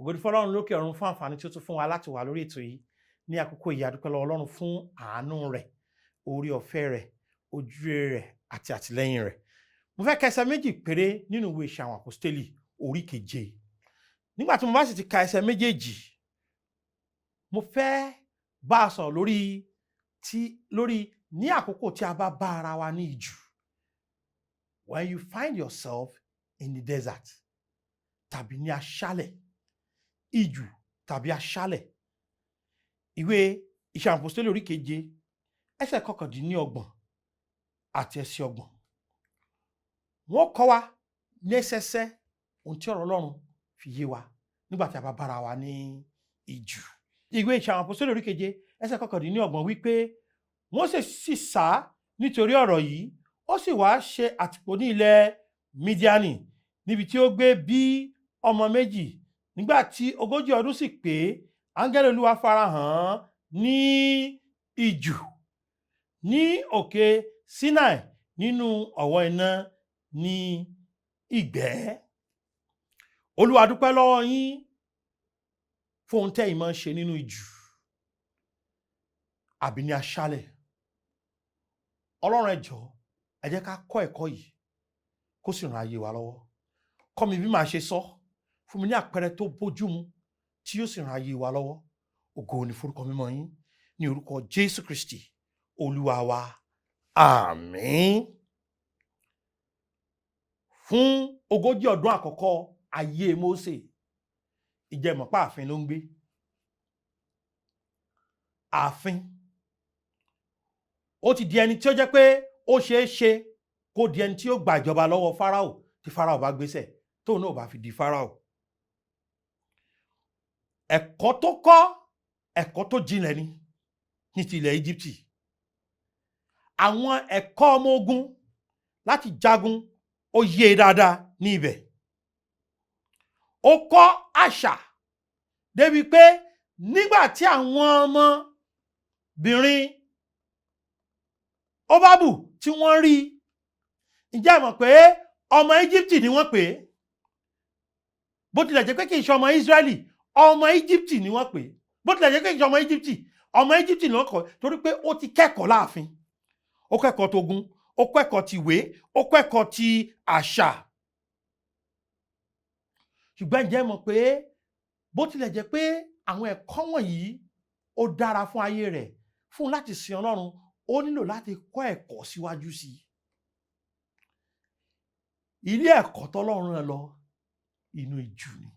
Ògo ni fún Ọlọ́run lókè ọ̀run fún àǹfààní tí ó tún fún wa láti wà lórí ètò yìí ní àkókò yìí. A dúpẹ́ lọ́wọ́ Ọlọ́run fún àánú rẹ̀, oore ọ̀fẹ́ rẹ̀, ojúrere rẹ̀ àti àtìlẹ́yìn rẹ̀. Mo fẹ́ ka ẹsẹ̀ méjì péré nínú ìwé Iṣẹ́ Àwọn Àpọ́stélì orí keje. Nígbà tí mo bá sì ti ka ẹsẹ̀ méjèèjì, mo fẹ́ bá a sọ̀rọ̀ lórí ní àkókò tí a bá bá ara wa ní ijù, when you find yourself in the desert, tàbí ní aṣálẹ̀, ijù tàbí aṣálẹ̀. Ìwé Iṣẹ́ Àwọn Àpọ́stélì orí keje, ẹsẹ̀ 29 àti ẹsẹ̀ 30. Wọ́n kọ́ wa ní ẹsẹsẹ ohun tí ọ̀rọ̀ Ọlọ́run fi yé wa nígbà tí a bá bára wa ní ijù. Ìwé Iṣẹ́ Àwọn Àpọ́stélì orí keje, ẹsẹ̀ 29 wípé, Mósè sì sá nítorí ọ̀rọ̀ yìí, ó sì wá ṣe àtìpó ní ilẹ̀ Mídíánì, níbi tí ó gbé bí ọmọ méjì. Nígbà tí 40 ọdún sì pé, áńgẹ́lì Olúwa farahàn ní ijù ní òkè Sinai nínú ọ̀wọ́ iná ní ìgbẹ́. Olúwa, dúpẹ́ lọ́wọ́ yín fún ohun tẹ́yin máa ń ṣe nínú ijù àbí ní aṣálẹ̀. Ọlọ́run, ẹ jọ̀ọ́, ẹ jẹ́ ká kọ́ ẹ̀kọ́ yìí, kó sì ràn ayé wa lọ́wọ́. Kọ́ mi bí màá ṣe sọ, fún mi ní àpẹẹrẹ tó bójú mu tí yóò sì ràn ayé wa lọ́wọ́. Ògo ni forúkọ mímọ́ yín, ní orúkọ Jésù Kristi Olúwa wa, àmín. Fún 40 ọdún àkọ́kọ́ ayé Mósè, ìjẹmọ̀pá ààfin ló ń gbé, ààfin. Ó ti di ẹni tí ó jẹ́ pé ó ṣeé ṣe kó di ẹni tí ó gba ìjọba lọ́wọ́ Fáráò tí Fáráò bá gbéṣẹ̀, tóun náà bá fi di Fáráò. Ẹ̀kọ́ tó kọ́, ẹ̀kọ́ tó jinlẹ̀ ni ní ti ilẹ̀ Íjíbítì. Àwọn ẹ̀kọ́ ọmọ ogun láti jagun, ó yé e dáadáa ní ibẹ̀. Ó kọ́ àṣà débi pé nígbà tí àwọn ọmọbìnrin Hóbábù tí wọ́n rí, ǹjẹ́ ẹ mọ̀ pé ọmọ Íjíbítì ni wọ́n pè é? Bó tilẹ̀ jẹ́ pé kì í ṣe ọmọ Ísírẹ́lì, ọmọ Íjíbítì ni wọ́n pè é. Bó tilẹ̀ jẹ́ pé kì í ṣe ọmọ Íjíbítì, ọmọ Íjíbítì ni wọ́n kọ́, torí pé ó ti kẹ́kọ̀ọ́ láàfin. Ó kẹ́kọ̀ọ́ togun, ó kẹ́kọ̀ọ́ ti ìwé, ó kẹ́kọ̀ọ́ ti àṣà. Ṣùgbọ́n ǹjẹ́ ẹ mọ̀ pé bó tilẹ̀ jẹ́ pé àwọn ẹ̀kọ́ wọ̀nyí ó dára fún ayé rẹ̀, fún láti sin Ọlọ́run, ó nílò láti kọ́ ẹ̀kọ́ síwájú sí i? Ilé ẹ̀kọ́ tọ́lọ́run rán lọ, inú ijù ni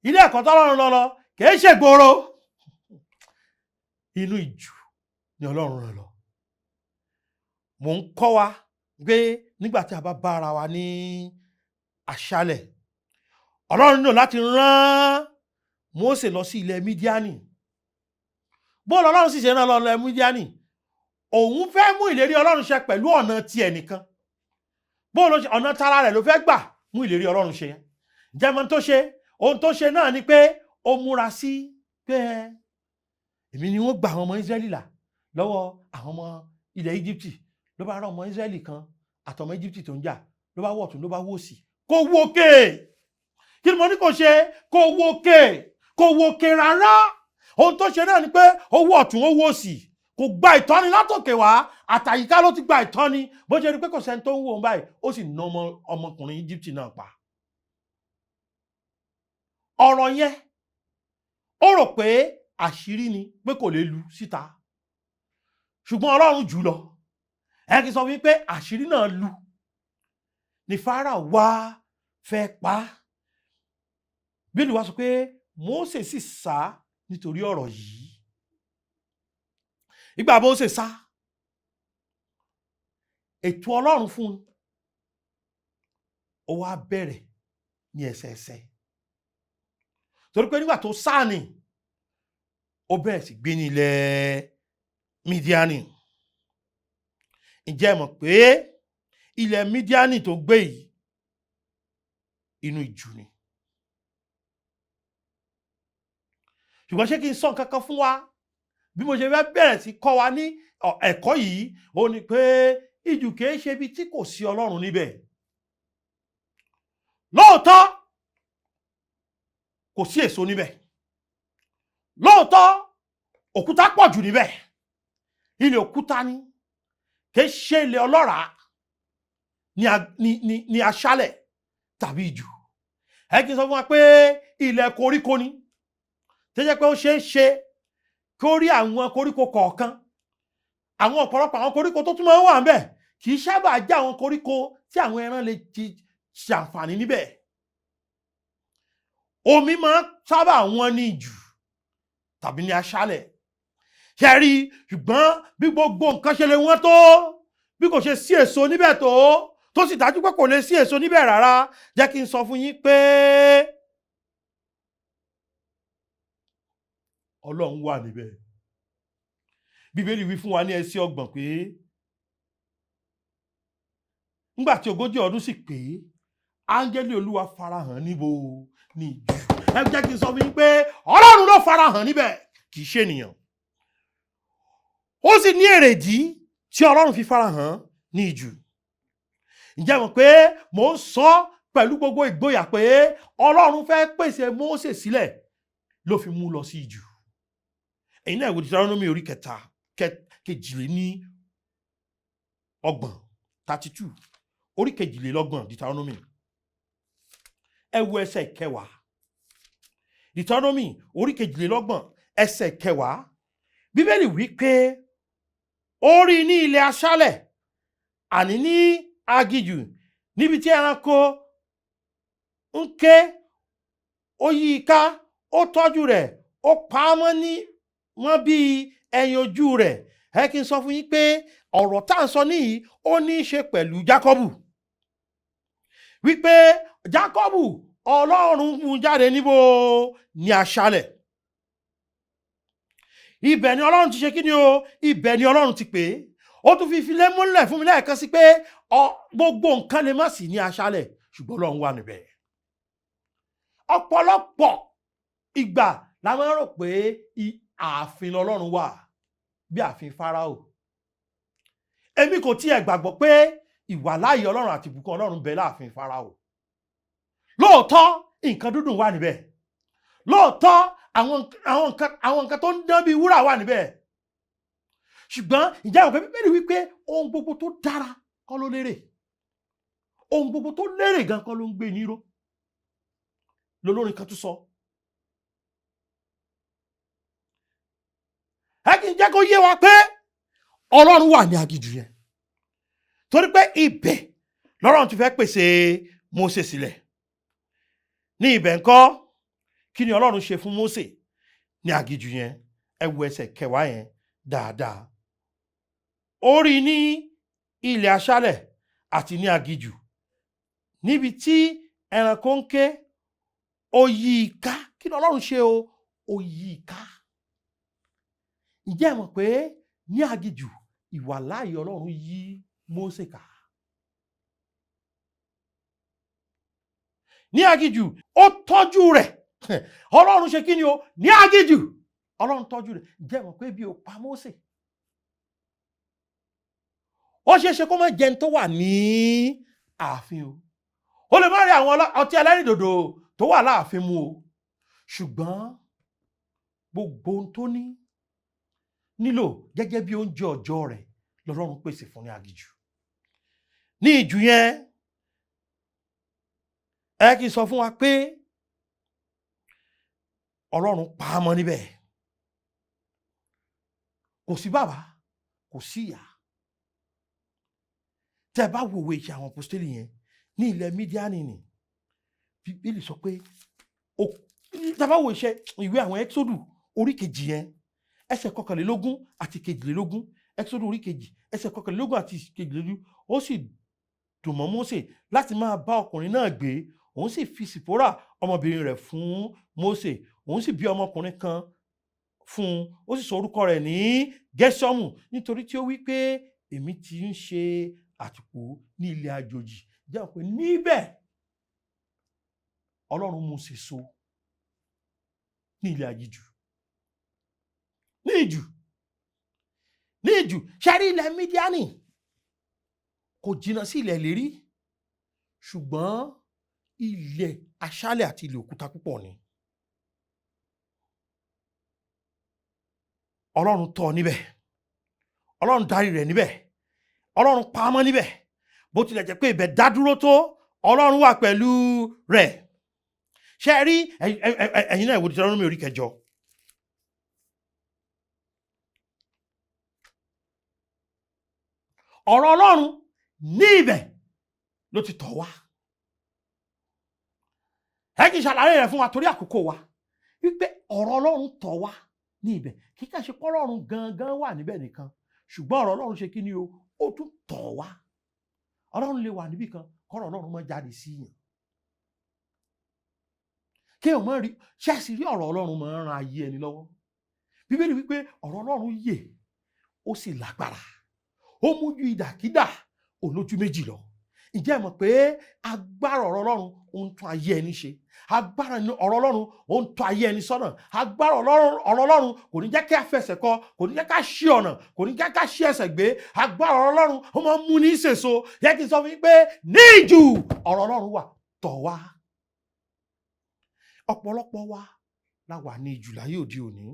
ilé ẹ̀kọ́ tọ́lọ́run lọ kìí ṣègboro. Inú ijù ni Ọlọ́run rán lọ. Mò ń kọ́ wa pé nígbà tí a bá bá ara wa ní aṣálẹ̀, Ọlọ́run nílò láti rán Mósè lọ sí ilẹ̀ Mídíánì. Bóòlù Ọlọ́run sì ṣe rán lọ ilẹ̀ Mídíánì? Òun fẹ́ mú ìlérí Ọlọ́run ṣẹ pẹ̀lú ọ̀nà tiẹ̀ nìkan. Bóòlù ọ̀nà tara rẹ̀ ló fẹ́ gbà mú ìlérí Ọlọ́run ṣe. Jẹ́mọ́ tó ṣe, ohun tó ṣe náà ni pé ó múra sí pé èmi ni wọ́n gba àwọn ọmọ Ísírẹ́lì là lọ́wọ́ àwọn ọmọ ilẹ̀ Íjíbítì. Ló bá rán ọmọ Ísírẹ́lì kan àtọmọ Íjíbítì tó ń jà, ló bá wọ̀tún, ló bá wòsì, kò wòkè. Kí ni mo ní kò ṣe? Kò wòkè, kò wòkè rárá. Ohun tó ṣe náà ni pé ó wọ̀ ọ̀tún, ó wòsì, kò gba ìtọ́ni látòkè wá, àtàyíká ló ti gba ìtọ́ni. Bó ṣe rí pé kò sẹ́ni tó ń wò ó báyìí, ó sì ná ọmọkùnrin Íjíbítì náà pa. Ọ̀rọ̀ yẹn, ó rò pé àṣírí ni, pé kò lè lu síta, ṣùgbọ́n Ọlọ́run jù lọ. Ẹ kì í sọ wípé àṣírí náà lu ní Fáráò wá fẹ́ pa á. Bíbélì wá sọ pé Mósè sì sá nítorí ọ̀rọ̀ yìí. Ìgbà Mósè sá, ètò Ọlọ́run fún un ó wá bẹ̀rẹ̀ ní ẹsẹẹsẹ, torí pé nígbà tó sá ni ó bẹ̀rẹ̀ sí gbé ní ilẹ̀ Mídíánì. Ǹjẹ́ ẹ mọ̀ pé ilẹ̀ Mídíánì tó gbé yìí, inú ijù ni? Ṣùgbọ́n ṣé kí n sọ nǹkan kan fún wa? Bí mo ṣe fẹ́ bẹ̀rẹ̀ sí kọ́ wa ní ẹ̀kọ́ yìí, ó ní pé ijù kìí ṣe ibi tí kò sí Ọlọ́run níbẹ̀. Lóòótọ́. Kò sí èso níbẹ̀. Lóòótọ́ òkúta pọ̀ jù níbẹ̀, ilẹ̀ òkúta ni, kì í ṣe ilẹ̀ ọlọ́ràá ní aṣálẹ̀ tàbí ijù. Ẹ kì í sọ fún wa pé ilẹ̀ koríko ni, tó jẹ́ pé ó ṣeé ṣe kí ó rí àwọn koríko kọ̀ọ̀kan. Àwọn ọ̀pọ̀lọpọ̀ àwọn koríko tó tún máa ń wà ńbẹ̀ kì í sábà jẹ́ àwọn koríko tí àwọn ẹran lè ti ṣàǹfààní níbẹ̀. Omi máa ń sábà wọ́n ní jù tàbí ní aṣálẹ̀ ṣe rí. Ṣùgbọ́n bí gbogbo nǹkan ṣe lè wọ́n tó, bí kò ṣe sí èso níbẹ̀ tó sì dájú pé kò lè sí èso níbẹ̀ rárá, jẹ́ kí n sọ fún yín pé Ọlọ́run wà níbẹ̀. Bíbélì wí fún wa ní ẹsẹ̀ 30 pé nígbà tí 40 ọdún sì pé, áńgẹ́lì Olúwa farahàn níbo ní ijù. Ẹ jẹ́ kí n sọ fún yín pé Ọlọ́run ló farahàn níbẹ̀, kì í ṣe ènìyàn. Ó sì ní èrèdí tí Ọlọ́run fi farahàn ní ijù. Ǹjẹ́ mọ̀ pé mò ń sọ pẹ̀lú gbogbo ìgboyà pé Ọlọ́run fẹ́ pèsè Mósè sílẹ̀ ló fi mú lọ sí ijù. Èyí náà, ìwé Deuteronomy orí 32, 32, orí 32 Deuteronomy, ẹ wo ẹsẹ̀ 10. Deuteronomy orí 32 ẹsẹ̀ 10, Bíbélì wí pé ó rí ní ilẹ̀ aṣálẹ̀, àní ní aginjù, níbi tí ẹranko ń ké, ó yí i ká, ó tọ́jú rẹ̀, ó pa á mọ́ ní mọ́ bí ẹyin ojú rẹ̀. Ẹ kí n sọ fún yín pé ọ̀rọ̀ tá à ń sọ níyìí, ó ní í ṣe pẹ̀lú Jákọ́bù, wípé Jákọ́bù, Ọlọ́run mú jáde níbo? Ní aṣálẹ̀. Ibẹ̀ ni Ọlọ́run ti ṣe kí ni o? Ibẹ̀ ni Ọlọ́run ti pè é. Ó tún fi filé múlẹ̀ fún mi lẹ́ẹ̀kan sí pé gbogbo nǹkan lè má sí ní aṣálẹ̀, ṣùgbọ́n Ọlọ́run wà níbẹ̀. Ọ̀pọ̀lọpọ̀ ìgbà la máa ń rò pé ààfin lọ́lọ́run wà, bí ààfin Fáráò. Èmi kò tiẹ̀ gbàgbọ́ pé ìwàláàyè Ọlọ́run àti ìbùkún Ọlọ́run bẹ láàfin Fáráò. Lóòótọ́ nǹkan dúdùn wà níbẹ̀, lóòótọ́ àwọn nǹkan tó ń dán bíi wúrà wà níbẹ̀, ṣùgbọ́n ìjà òkè Bíbélì wípé ohun gbogbo tó dára kọ́ ló lérè, ohun gbogbo tó lérè gan kọ́ ló ń gbé níró, lolórin kan tún sọ. Ẹ kì í jẹ́ kó yé wa pé Ọlọ́run wà ní aginjù yẹn, torí pé ibẹ̀ lọ́rọ̀ ti fẹ́ pèsè Mósè sílẹ̀. Ní ibẹ̀ ńkọ́, kí ni Ọlọ́run ṣe fún Mósè ní aginjù yẹn? Ẹ wo ẹsẹ̀ 10 yẹn dáadáa. Ó rí ní ilẹ̀ aṣálẹ̀ àti ní aginjù, níbi tí ẹranko ń ké, ó yí i ká. Kí ni Ọlọ́run ṣe o? Ó yí i ká. Ǹjẹ́ ẹ mọ̀ pé ní aginjù, ìwàláàyè Ọlọ́run yí Mósè ká? Ní aginjù, ó tọ́jú rẹ̀. Ọlọ́run ṣe kí ni o? Ní aginjù, Ọlọ́run tọ́jú rẹ̀. Ǹjẹ́ ẹ mọ̀ pé bí o pa Mósè, ó ṣeé ṣe kó má jẹun tó wà ní ààfin o, ó lè má rí àwọn ọtí ẹlẹ́rìndòdò tó wà láàfin mu o, ṣùgbọ́n gbogbo ohun tó ní nílò gẹ́gẹ́ bí oúnjẹ ọjọ́ rẹ̀ lọ́lọ́run pèsè fún ní aginjù. Ní ìjù yẹn, ẹ kì í sọ fún wa pé Ọlọ́run pa á mọ́ níbẹ̀. Kò sí bàbá, kò sí ìyá. Tẹ́ bá wo ìwé Ìṣe àwọn Àpọ́stélì yẹn ní ilẹ̀ Mídíánì ni Bíbélì sọ pé, tẹ́ bá wo iṣẹ́ ìwé àwọn Ẹ́xódù orí 2 yẹn, ẹsẹ̀ 21 àti 22, Ẹ́xódù orí 2 ẹsẹ̀ 21 àti 22, ó sì dùn mọ́ Mósè láti máa bá ọkùnrin náà gbé, òun sì fi Sìpórà ọmọbìnrin rẹ̀ fún Mósè, òun sì bí ọmọkùnrin kan fún un, ó sì sọ orúkọ rẹ̀ ní Gẹ́sọ́mù, nítorí tí ó wí pé èmi ti ń ṣe àtìpó ní ilẹ̀ àjòjì. Jẹ́ pé níbẹ̀ Ọlọ́run mú sèso ní ilẹ̀ àjèjì, ní ìjù, ní ìjù. Ṣẹ́rí ilẹ̀ Mídíánì kò jìnnà sí ilẹ̀ ìlérí, ṣùgbọ́n ilẹ̀ aṣálẹ̀ àti ilẹ̀ òkúta púpọ̀ ni. Ọlọ́run tọ́ níbẹ̀, Ọlọ́run darí rẹ̀ níbẹ̀, Ọlọ́run pamọ́ níbẹ̀. Bó tilẹ̀ jẹ́ pé ibẹ̀ dá dúró tó, Ọlọ́run wà pẹ̀lú rẹ̀. Ṣe ẹ rí ẹ̀yin náà, ìwò Deuteronomy orí 8. Ọ̀rọ̀ Ọlọ́run ní ibẹ̀ ló ti tọ̀ wá. Ẹ kì í ṣàlàyé rẹ̀ fún wa torí àkókò wa, wípé ọ̀rọ̀ Ọlọ́run tọ̀ wá ní ibẹ̀. Kì í kàn ṣe pé Ọlọ́run gangan wà níbẹ̀ nìkan, ṣùgbọ́n ọ̀rọ̀ Ọlọ́run ṣe kí ni o, ó tún tọ̀ wá. Ọlọ́run lè wà níbì kan kọ́rọ̀ Ọlọ́run má jáde sí yàn, kéèyàn má rí ṣẹ́ẹ̀sì rí. Ọ̀rọ̀ Ọlọ́run máa ń ran ayé ẹni lọ́wọ́. Bíbélì wípé ọ̀rọ̀ Ọlọ́run yè, ó sì lágbára, ó mú ju ìdàkídà olójú méjì lọ. Ǹjẹ́ ẹ mọ̀ pé agbára ọ̀rọ̀ Ọlọ́run ó ń tún ayé ẹni ṣe? Agbára ọ̀rọ̀ Ọlọ́run ó ń tún ayé ẹni sọ́nà. Agbára ọ̀rọ̀ Ọlọ́run kò ní jẹ́ kí a fẹsẹ̀ kọ, kò ní jẹ́ ká ṣí ọ̀nà, kò ní jẹ́ ká ṣí ẹsẹ̀ gbé. Agbára ọ̀rọ̀ Ọlọ́run ó máa ń mú ní sèso. Yẹ kí n sọ fún yín pé ní ìjù ọ̀rọ̀ Ọlọ́run wà tọ̀ wá. Ọ̀pọ̀lọpọ̀ wa la wà ní ìjù láyé òde òní.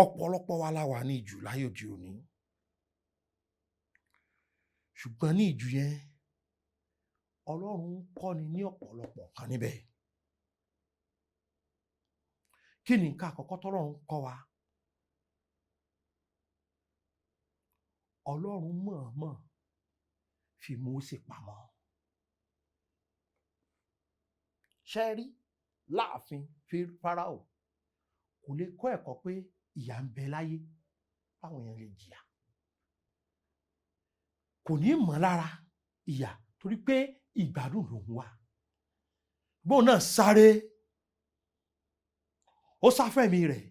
Ọ̀pọ̀lọpọ̀ wa la wà ní ìjù láyé òde òní. Ṣùgbọ́n ní ìjù yẹn, Ọlọ́run ń kọ́ni ní ọ̀pọ̀lọpọ̀ nǹkan níbẹ̀. Kí ni nǹkan àkọ́kọ́ tọ́lọ́run kọ́ wa? Ọlọ́run mọ̀ọ́mọ̀ fi Mósè pamọ́. Ṣé rí láàfin Fáráò kò lè kọ́ ẹ̀kọ́ pé ìyà ń bẹ láyé, báwọn èèyàn lè jìyà. Kò ní mọ̀ lára ìyà torí pé ìgbádùn lòun wà. Bóun náà sáré, ó sáfẹ́mi rẹ̀,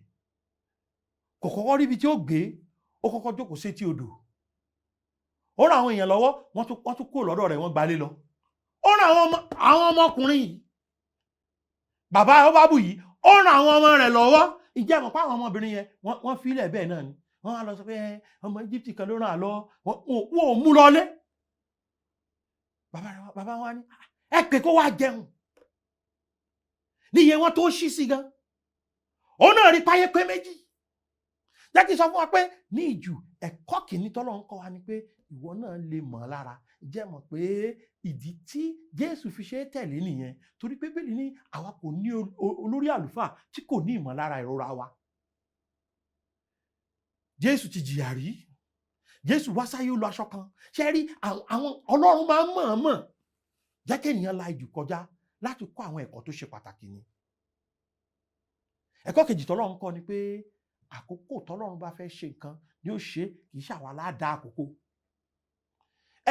kò kọ́kọ́ ríbi tí ó gbé, ó kọ́kọ́ jókòó sétí odò. Ó ràn àwọn èèyàn lọ́wọ́, wọ́n tún kúrò lọ́dọ̀ rẹ̀, wọ́n gbalé lọ. Ó ràn àwọn ọmọkùnrin yìí, bàbá ọbábù yìí, ó ràn àwọn ọmọ rẹ̀ lọ́wọ́. Ǹjẹ́ ẹ mọ̀ pé àwọn ọmọbìnrin yẹn wọ́n filẹ̀ bẹ́ẹ̀ náà ni? Wọ́n á lọ sọ pé ọmọ Egypt kan ló ràn án lọ, wọ́n ò mú lọlé. Bàbá wa ní ẹ pè kó wá jẹun. Níye wọn tó ṣí sí gan, òun náà rí páyé pé méjì. Jẹ́ kí n sọ fún wa pé ní ìjù, ẹ̀kọ́ kìíní tọ́lọ́run kọ́ wa ni pé ìwọ náà lè mọ̀ lára. Jẹ́ mọ̀ pé ìdí tí Jésù fi ṣe é tẹ̀lé nìyẹn, torí pé Bíbélì ní àwa kò ní olórí àlùfáà tí kò ní ìmọ̀lára ìrora wa. Jésù ti jìyà rí. Jésù wá sáyé, ó lọ aṣọ kan. Ṣe rí àwọn Ọlọ́run máa ń mọ̀ọ́mọ̀ jẹ́ kí ènìyàn la ìjù kọjá láti kọ́ àwọn ẹ̀kọ́ tó ṣe pàtàkì ni. Ẹ̀kọ́ kejì tọ́lọ́run kọ́ ni pé àkókò tọ́lọ́run bá fẹ́ ṣe nǹkan ni ó ṣe, kì í ṣàwa ládàá àkókò.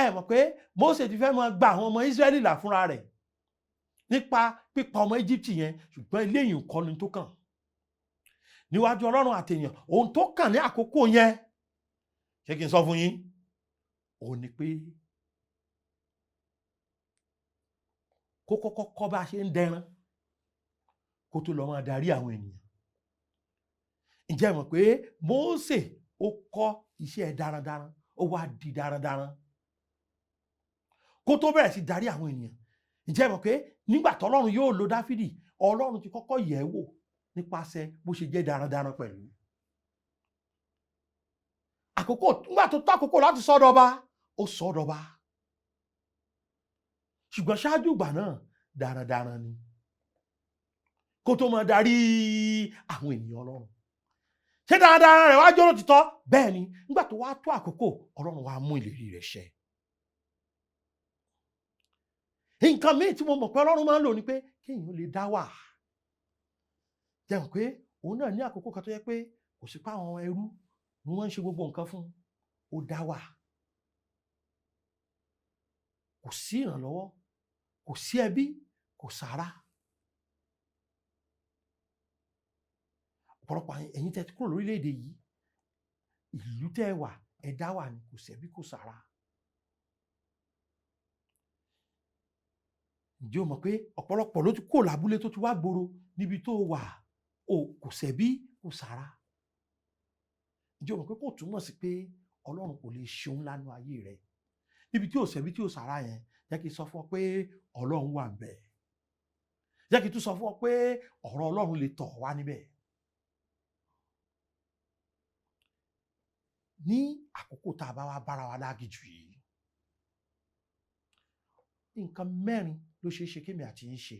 Ẹ mọ̀ pé Mósè ti fẹ́ máa gba àwọn ọmọ Ísírẹ́lì là fúnra rẹ̀ nípa pípa ọmọ Íjíbítì yẹn, ṣùgbọ́n eléyìí kọ́ ni tó kàn níwájú Ọlọ́run àtèèyàn. Ohun tó kàn ní àkókò yẹn, ṣé kí n sọ fún yín, òun ni pé kó kọ́kọ́ kọ́ bá a ṣe ń dẹran kó tó lọ máa darí àwọn ènìyàn. Ǹjẹ́ ẹ mọ̀ pé Mósè ó kọ́ iṣẹ́ darandaran, ó wá di darandaran kó tó bẹ̀rẹ̀ sí darí àwọn ènìyàn? Ǹjẹ́ ẹ mọ̀ pé nígbà tọ́lọ́run yóò lo Dáfídì, Ọlọ́run ti kọ́kọ́ yẹ̀ ẹ́ wò nípasẹ̀ bó ṣe jẹ́ darandaran pẹ̀lú. Àkókò nígbà tó tó àkókò láti sọ́dọ̀ba, ó sọ́dọ̀ba. Ṣùgbọ́n ṣáájú ìgbà náà, darandaran ni kó tó máa darí àwọn ènìyàn Ọlọ́run. Ṣé darandaran rẹ̀ wá jẹ́ olótìtọ́? Bẹ́ẹ̀ ni. Nígbà tó wá tó àkókò, Ọlọ́run wá mú ìlérí rẹ̀ ṣẹ. Nǹkan míì tí mo mọ̀ pé Ọlọ́run máa ń lò ní pé kéèyàn lè dá wà. Jẹun pé òun náà ní àkókò kan tó yẹ pé kò sí pé àwọn ẹrú ni wọ́n ń ṣe gbogbo nǹkan fún, ó dá wà. Kò sí ìrànlọ́wọ́, kò sí ẹbí, kò sára. Ọ̀pọ̀lọpọ̀ ẹ̀yin tẹ́ ti kúrò lórílẹ̀‐èdè yìí, ìlú tẹ́ wà, ẹ dá wà ní, kò sẹ́bí, kò sára. Ǹjẹ́ o mọ̀ pé ọ̀pọ̀lọpọ̀ ló ti kúrò lábúlé tó ti wá gbòòrò níbi tó wà, o kò sẹ́bí, kò sára. Ǹjẹ́ o mọ̀ pé kò túmọ̀ sí pé Ọlọ́run kò lè ṣe ohun lánàá ayé rẹ? Níbi tí ò sẹ́bí tí ò sára yẹn, jẹ́ kí n sọ fún ọ pé Ọlọ́run wà ńbẹ̀. Jẹ́ kí n tún sọ fún ọ pé ọ̀rọ̀ Ọlọ́run lè tọ̀ wá níbẹ̀. Ní àkókò tá a bá wá bára wa láginjù yìí, nǹkan mẹ́rin ló ṣeé ṣe kémi àti yín ṣe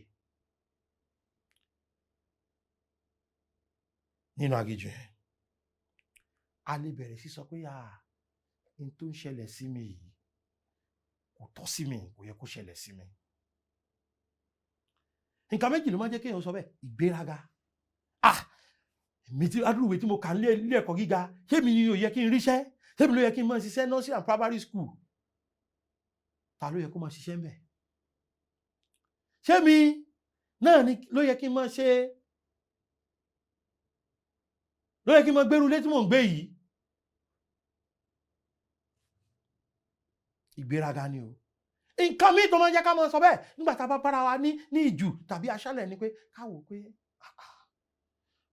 nínú aginjù yẹn. A lè bẹ̀rẹ̀ sí sọ pé n tó ń ṣẹlẹ̀ sí mi yìí kò tọ́ sí mi, kò yẹ kó ṣẹlẹ̀ sí mi. Nǹkan méjì ló máa ń jẹ́ kéèyàn sọ bẹ́ẹ̀: ìgbéraga. Èmi tí adúrúwé tí mo kà ní ilé ẹ̀kọ́ gíga, ṣé mi ni ò yẹ kí n ríṣẹ́? Ṣé mi ló yẹ kí n máa ṣiṣẹ́ nursery and primary school? Ta ló yẹ kó máa ṣiṣẹ́ ńbẹ̀? Ṣé mi náà ni ló yẹ kí n máa ṣe, ló yẹ kí n máa gbérú ilé tí mò ń gbé yìí? Ìgbéraga ni o. Nǹkan míì tó máa ń jẹ́ ká máa sọ bẹ́ẹ̀ nígbà tá a bá bára wa ní ìjù tàbí aṣálẹ̀ ni pé ká wò ó pé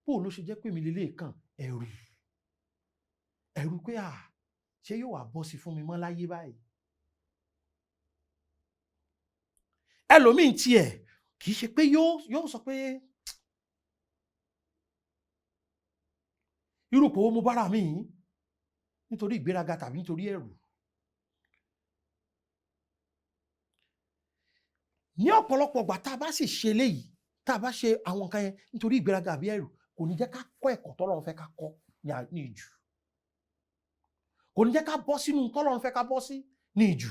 bó ló ṣe jẹ́ pé mi lélẹ̀ kan, ẹ̀rù ẹ̀rù pé ṣé yóò wá bọ́ sí fún mi mọ́ láyé báyìí. Ẹlòmíì tiẹ̀ kì í ṣe pé yóò sọ pé irú ipò wo mo bára mi yìí nítorí ìgbéraga tàbí nítorí ẹ̀rù. Ní ọ̀pọ̀lọpọ̀ ìgbà tá a bá sì ṣe eléyìí, tá a bá ṣe àwọn nǹkan yẹn nítorí ìgbéraga àbí ẹ̀rù, kò ní jẹ́ ká kọ́ ẹ̀kọ́ tọ́lọ́run fẹ́ ká kọ́ ní ìjù. Kò ní jẹ́ ká bọ́ sínú tọ́lọ́run fẹ́ ká bọ́ sí ní ìjù.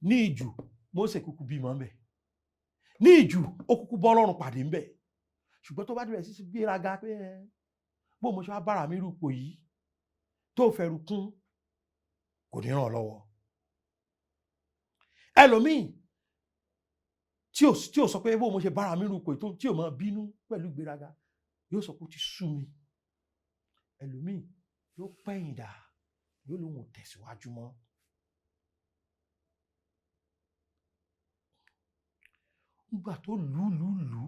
Ní ìjù, Mósè kúkú bímọ ńbẹ̀. Ní ìjù, ó kúkú bọ́ Ọlọ́run pàdé ńbẹ̀. Ṣùgbọ́n tó bá bẹ̀rẹ̀ sí gbéraga pé bó mo ṣe wá bára mi rúpò yìí, tó fẹ́rù kún, kò ní ràn ọ́ lọ́wọ́. Ẹlòmíì tí ò sọ pé bó mo ṣe bára mi rúpò yìí, tí ò máa bínú pẹ̀lú ìgbéraga, yóò sọ pé ó ti sú mi. Ẹlòmíì yóò pẹ̀yìn dà, yóò lóun ò tẹ̀síwájú mọ́. Nígbà tó lù lù lù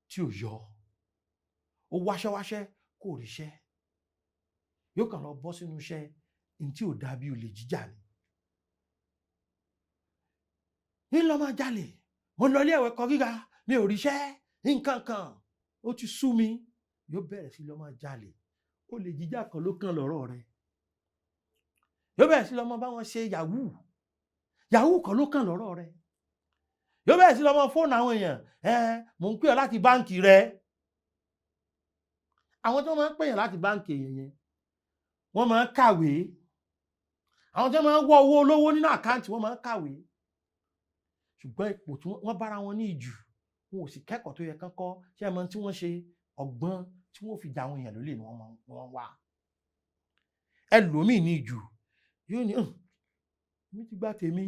tí ò yọ, ó wáṣẹ́wáṣẹ́ kò ríṣẹ́, yóò kàn lọ bọ́ sínú iṣẹ́ ní tí ò dàbí olè jíjà ni. Ní lọ máa jalè, mo lọ ilé ẹ̀kọ́ gíga, mi ò ríṣẹ́, nǹkan kan, ó ti sú mi, yóò bẹ̀rẹ̀ sí lọ máa jalè. Olè jíjà kan ló kàn lọ́rọ̀ rẹ̀. Yóò bẹ̀rẹ̀ sí lọ máa bá wọn ṣe yahoo, yahoo kan ló kàn lọ́rọ̀ rẹ̀. Yóò bẹ̀rẹ̀ sí lọ máa fóònù àwọn èèyàn, mò ń pè ọ́ láti báǹkì rẹ. Àwọn tó máa ń pèèyàn láti báǹkì èèyàn yẹn, wọ́n máa ń kàwé. Àwọn tó máa ń wọ́ owó olówó nínú àkáǹtì, wọ́n máa ń kàwé. Ṣùgbọ́n ipò tí wọ́n bára wọn ní ìjù, wọn ò sì kẹ́kọ̀ọ́ tó yẹ kán kọ́. Ṣé ẹ mọ tí wọ́n ṣe? Ọgbọ́n tí wọ́n fi jà àwọn èèyàn lólè ni wọ́n wá. Ẹlòmíì ní ìjù, yóò ní, mi ti gbá tèmi.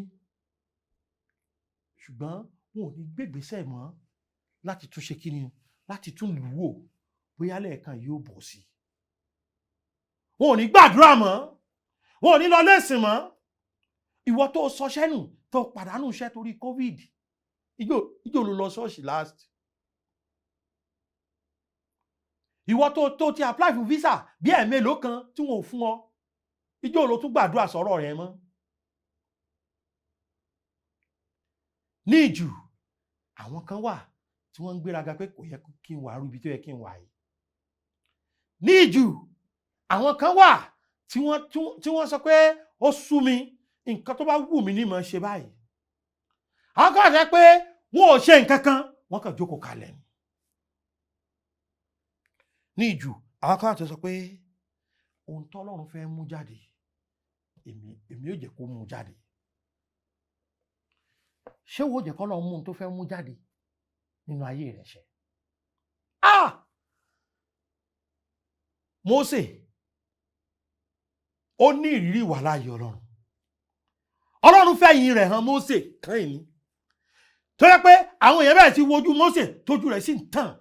Ṣùgbọ́n wọn ò ní gbégbèsè mọ́ láti tún ṣe kíni, láti tún lù wò bóyá lẹ́ẹ̀kan yóò bọ̀ sí. Wọn ò ní gbàdúrà mọ́, wọn ò ní lọ lẹ́sìn mọ́. Ìwọ tó sọṣẹ́ nù, tó pàdánù iṣẹ́ torí COVID, ìjọ ló lọ ṣọ́ọ̀ṣì last. Ìwọ tó ti apply fún visa bí ẹ̀ẹ̀mélòó kan tí wọn ò fún ọ, ìjọ ló tún gbàdúrà sọ̀rọ̀ rẹ mọ́. Ní ìjù, àwọn kan wà tí wọ́n ń gbéraga pé kò yẹ kí n wà rú ibi tó yẹ kí n wà yìí. Ní ìjù, àwọn kan wà tí wọ́n sọ pé ó sú mi, nǹkan tó bá wù mí ní màá ṣe báyìí. Àwọn kan sọ pé wọn ò ṣe nǹkan kan, wọ́n kàn jókòó kalẹ̀. Ní ìjù, àwọn kan sọ pé ohun tọ́lọ́run fẹ́ mú jáde, èmi ò jẹ́ kó mú jáde. Ṣé wo jẹ́ kọ́lọ́run mú ohun tó fẹ́ mú jáde nínú ayé rẹ̀ ṣẹ? Mósè ó ní ìrírí ìwàláàyè Ọlọ́run. Ọlọ́run fẹ́ yìn rẹ̀ hàn Mósè kàn ní. Tó yẹ pé àwọn èèyàn bẹ̀rẹ̀ sí wojú Mósè tójú rẹ̀ sì ń tàn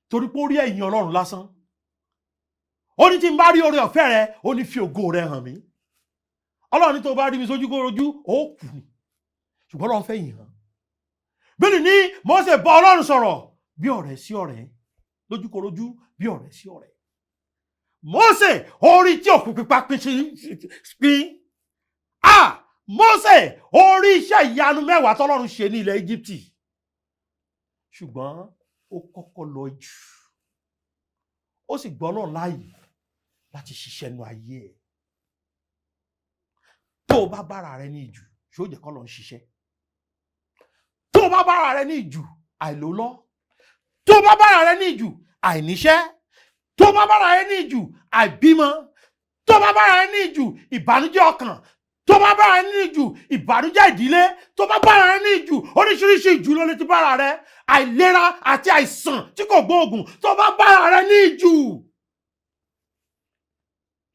torí pé ó rí ẹ̀yìn Ọlọ́run lásán. Ó ní tí n bá rí oore ọ̀fẹ́ rẹ, ó ní fi ògo rẹ hàn mí. Ọlọ́run ní tó bá rí mi sójú kó rojú, ó kù ni. Ṣùgbọ́n Ọlọ́run fẹ́ yìn hàn. Bíbélì ní Mósè bá Ọlọ́run sọ̀rọ̀ bí ọ̀rẹ́ sí ọ̀rẹ́, lójúkorojú bí ọ̀rẹ́ sí ọ̀rẹ́. Mósè orí tí òkú pípa pín sí pín. Mósè orí iṣẹ́ ìyanu mẹ́wàá tọ́lọ́run ṣe ní ilẹ̀ Íjíbítì. Ṣùgbọ́n ó kọ́kọ́ lọ jù, ó sì gbọ́ Ọlọ́run láàyè láti ṣiṣẹ́ nu ayé ẹ̀. Tó o bá bára rẹ ní ìjù, ṣó jẹ́ kọ́ lọ ń ṣiṣẹ́? Tó o bá bára rẹ ní ìjù àìlólọ́, tó o bá bára rẹ ní ìjù àìníṣẹ́, tó o bá bára rẹ ní ìjù àìbímọ, tó o bá bára rẹ ní ìjù ìbànújẹ́ ọkàn, tó o bá bára rẹ ní ìjù ìbànújẹ́ ìdílé, tó o bá bára rẹ ní ìjù oríṣiríṣi ìjù ló lè ti bára rẹ, àìlera àti àìsàn tí kò gbóògùn, tó o bá bára rẹ ní ìjù,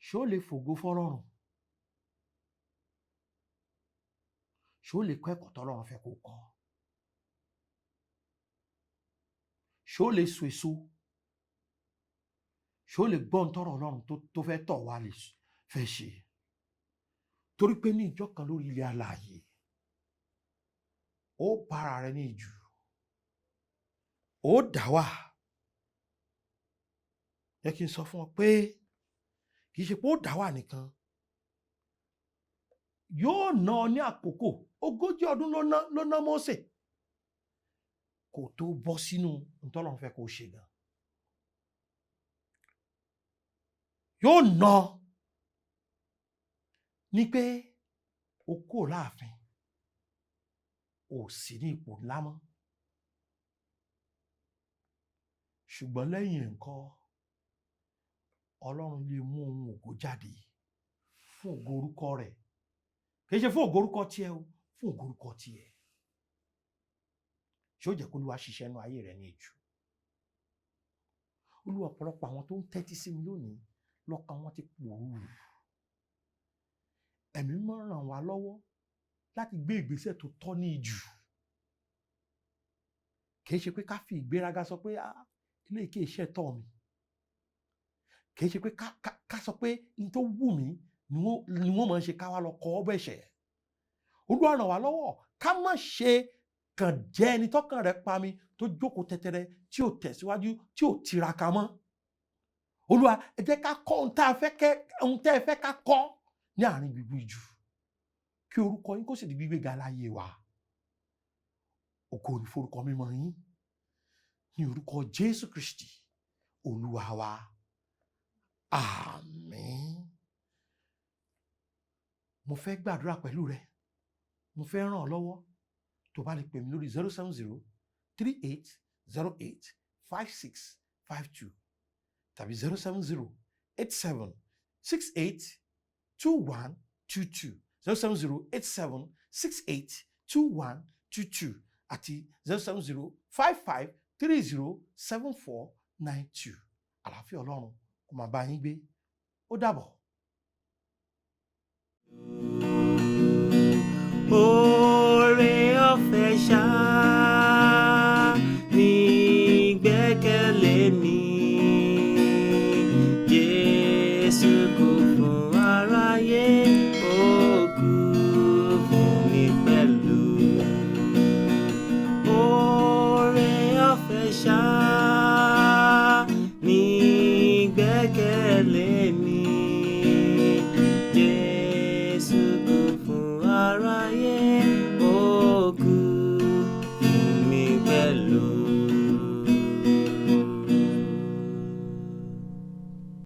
ṣé o lè fògo fọ́lọ́run? Ṣé o lè kọ́ ẹ̀kọ́ tọ́lọ́run fẹ́ kó kọ́? Ṣé o lè so èso? Ṣé o lè gbọ́ ohun tọ́rọ̀ Ọlọ́run tó fẹ́ tọ̀ wá lè fẹ́ ṣe? Torí pé ní ìjọ kan lórí ilẹ̀ alààyè, ó bára rẹ ní ìjù, ó dá wà. Jẹ́ kí n sọ fún ọ pé kì í ṣe pé ó dá wà nìkan, yóò ná ọ ní àkókò 40 ọdún ló ná Mósè kò tó bọ́ sínú ntọ́lọ́run fẹ́ kó ṣe gan. Yóò ná ní pé o kúrò láàfin, o sì ní ipò ńlá mọ́. Ṣùgbọ́n lẹ́yìn nǹkan, Ọlọ́run lè mú ohun ògo jáde fún ògo orúkọ rẹ̀. Kì í ṣe fún ògo orúkọ tiẹ̀ o, fún ògo orúkọ tiẹ̀. Ṣé ó jẹ́ kó Olúwa ṣiṣẹ́ inú ayé rẹ ní ìjù? Olúwa, ọ̀pọ̀lọpọ̀ àwọn tó ń tẹ́tí sí mi lónìí lọ́kàn wọn ti pòrúurú. Ẹ̀mí mímọ́ ràn wá lọ́wọ́ láti gbé ìgbésẹ̀ tó tọ́ ní ìjù. Kì í ṣe pé ká fi ìgbéraga sọ pé ilé kì í ṣe tọ́ mi. Kì í ṣe pé ká sọ pé n tó wù mí ni wọ́n máa ń ṣe, ká wá lọ kọ́ ọ́ bẹ̀ṣẹ̀. Olúwa ràn wá lọ́wọ́ ká má ṣe kàn jẹ́ ẹni tọ́kàn rẹ̀ pa mi tó jókòó tẹ́tẹ́rẹ́, tí ò tẹ̀síwájú, tí ò tiraka mọ́. Olúwa, ẹ jẹ́ ká kọ́ ohun tá a fẹ́ kẹ́, ohun tẹ́ ẹ fẹ́ ká kọ́ ní àárín gbogbo ìjù, kí orúkọ yín kó sì di gbígbéga láyé wa. Ògo ni forúkọ mímọ́ yín, ní orúkọ Jésù Kristi Olúwa wa. Àmín. Mo fẹ́ gbàdúrà pẹ̀lú rẹ, mo fẹ́ ràn ọ́ lọ́wọ́. Tó bá lè pè mí lórí 07038085652 tàbí 07087682122, 07087682122 àti 07055307492. Àlàáfíà Ọlọ́run kó máa bá yín gbé. Ó dàbọ̀.